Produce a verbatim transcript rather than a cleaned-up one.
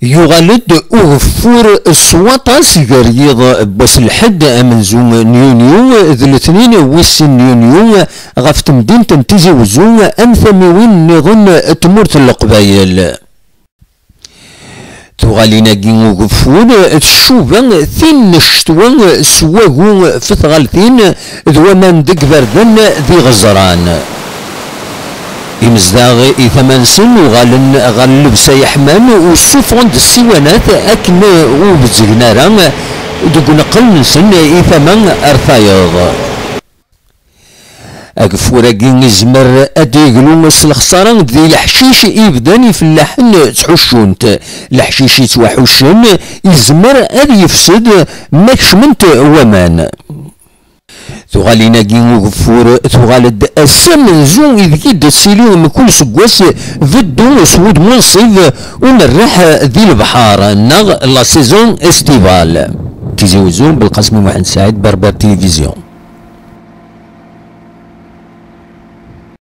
Yuɣal-d ugeffur s waṭas gar yiḍ n wass lḥedd amenzu n yunyu d letnin wis sin n yunyu ɣef temdint n Tizi Wezzu am tamiwin nniḍen n tmurt n Leqbayel. Tuɣalin-agi ugeffur tcuba tin n ccetwa s wagu f tɣaltin d waman deg iberdan d iɣeẓran. Imezdaɣ i tama-nsen uɣalen ɣer llebsa yeḥman u ssufɣen-d ssiwanat akken ur bezzgen ara deg uneqqel-nsen i tama ar tayeḍ. Ageffur-agi izmer ad d-yeglu s lexsara di leḥcic i bdan ifellaḥen ttḥuccun-t. Leḥcic yettwaḥuccen izmer ad yefsed ma kecmen-t waman. Tuɣalin-agi ugeffur tuɣal-d ass amenzu ideg i d-tettili mkul seggas beddu s wudem unṣib umerreḥ di lebḥer neɣ la saison estivale. Tizi Wezzu, Belqasem Muḥend Saɛid, Berber Télévision.